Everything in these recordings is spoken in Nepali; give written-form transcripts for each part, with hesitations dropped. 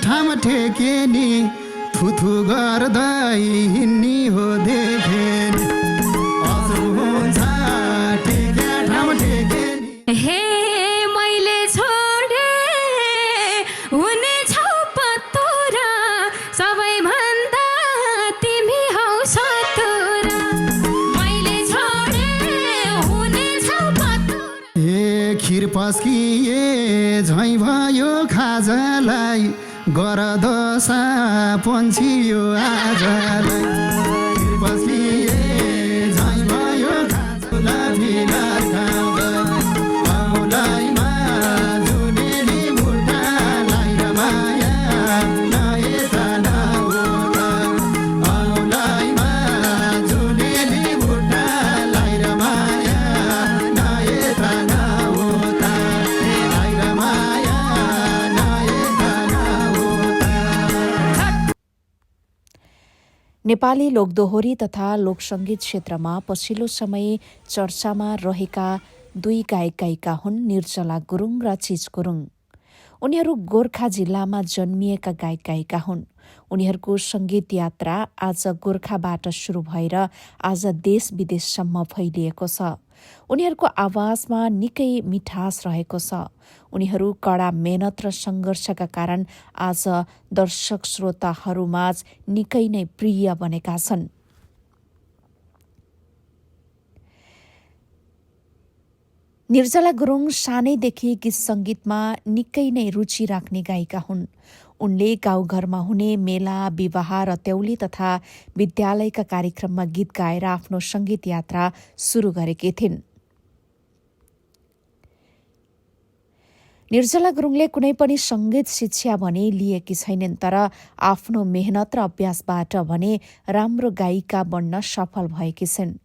ठाम ठेके नि थुथु गर्दै हिँड्नी हो देखे अश्रु हुन्छ ठेक्या ठाम ठेके नि। हे मैले छोडे हुने छौ पतोरा सबैभन्दा तिमी हौ सतोरा मैले छोडे हुने छौ पतोरा। ए खिर पस्किए झैँ भयो खाजालाई गर दशा पन्छियो आजलाई खिर पस्किए झैँ भयो खाजालाई खाउँदा औलाइमा जुनेली मुर्टालाई र माया नयता नहोला औलाइमा जुनेली मुर्टालाई र माया नयता नहोला लाई र माया नयता नहोला। नेपाली लोकदोहोरी तथा लोकसङ्गीत क्षेत्रमा पछिल्लो समय चर्चामा रहेका दुई गायक गायिका हुन् निर्जला गुरुङ र चिज गुरुङ। उनीहरू गोर्खा जिल्लामा जन्मिएका गायक गायिका हुन्। उनीहरूको सङ्गीत यात्रा आज गोर्खाबाट सुरु भएर आज देश विदेशसम्म फैलिएको छ। उनीहरूको आवाजमा निकै मिठास रहेको छ। उनीहरू कडा मेहनत र सङ्घर्षका कारण आज दर्शक श्रोताहरूमाझ निकै नै प्रिय बनेका छन्। निर्जला गुरुङ सानैदेखि गीत सङ्गीतमा निकै नै रुचि राख्ने गायिका हुन्। उनले गाउँघरमा हुने मेला, विवाह, रत्यौली तथा विद्यालयका कार्यक्रममा गीत गाएर आफ्नो सङ्गीत यात्रा सुरु गरेकी थिइन्। निर्जला गुरुङले कुनै पनि सङ्गीत शिक्षा भने लिएकी छैनन्, तर आफ्नो मेहनत र अभ्यासबाट भने राम्रो गायिका बन्न सफल भएकी छिन्।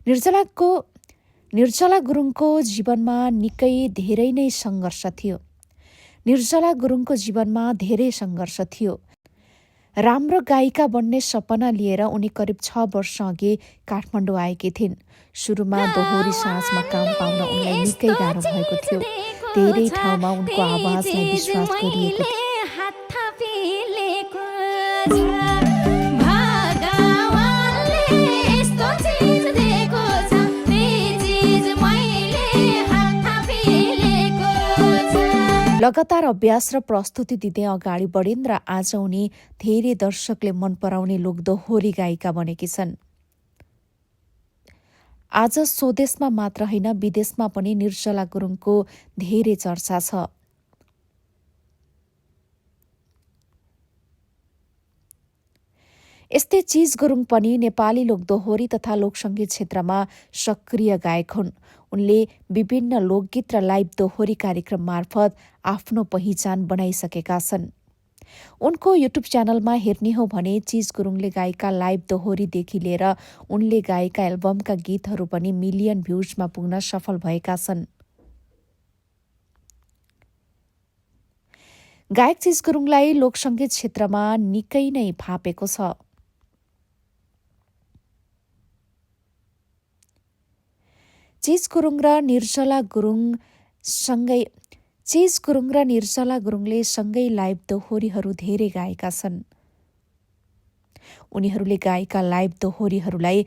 निर्जला गुरुङको जीवनमा निकै धेरै नै सङ्घर्ष थियो। निर्जला गुरुङको जीवनमा धेरै सङ्घर्ष थियो। राम्रो गायिका बन्ने सपना लिएर उनी करिब 6 वर्ष अघि काठमाडौँ आएकी थिइन्। सुरुमा दोहोरी साँझमा काम पाउन उनलाई निकै गाह्रो भएको थियो। धेरै ठाउँमा उनको आवाजलाई विश्वास गरिएको थियो। लगातार अभ्यास र प्रस्तुति दिँदै अगाडि बढिन् र आज उनी धेरै दर्शकले मन पराउने लोकदोहोरी गायिका बनेकी छन्। आज स्वदेशमा मात्र होइन विदेशमा पनि निर्जला गुरुङको धेरै चर्चा छ। यस्तै चिज गुरुङ पनि नेपाली लोकदोहोरी तथा लोकसङ्गीत क्षेत्रमा सक्रिय गायक हुन्। उनले विभिन्न लोकगीत र लाइभ दोहोरी कार्यक्रम मार्फत आफ्नो पहिचान बनाइसकेका छन्। उनको युट्युब च्यानलमा हेर्ने हो भने चिज गुरुङले गाएका लाइभ दोहोरीदेखि लिएर उनले गाएका एल्बमका गीतहरू पनि मिलियन भ्युजमा पुग्न सफल भएका छन्। गायक चिज गुरुङलाई लोकसङ्गीत क्षेत्रमा निकै नै फापेको छ। चिज गुरुङ र निर्जला गुरुङले सँगै लाइभ दोहोरीहरू धेरै गाएका छन्। उनीहरूले गाएका लाइभ दोहोरीहरूलाई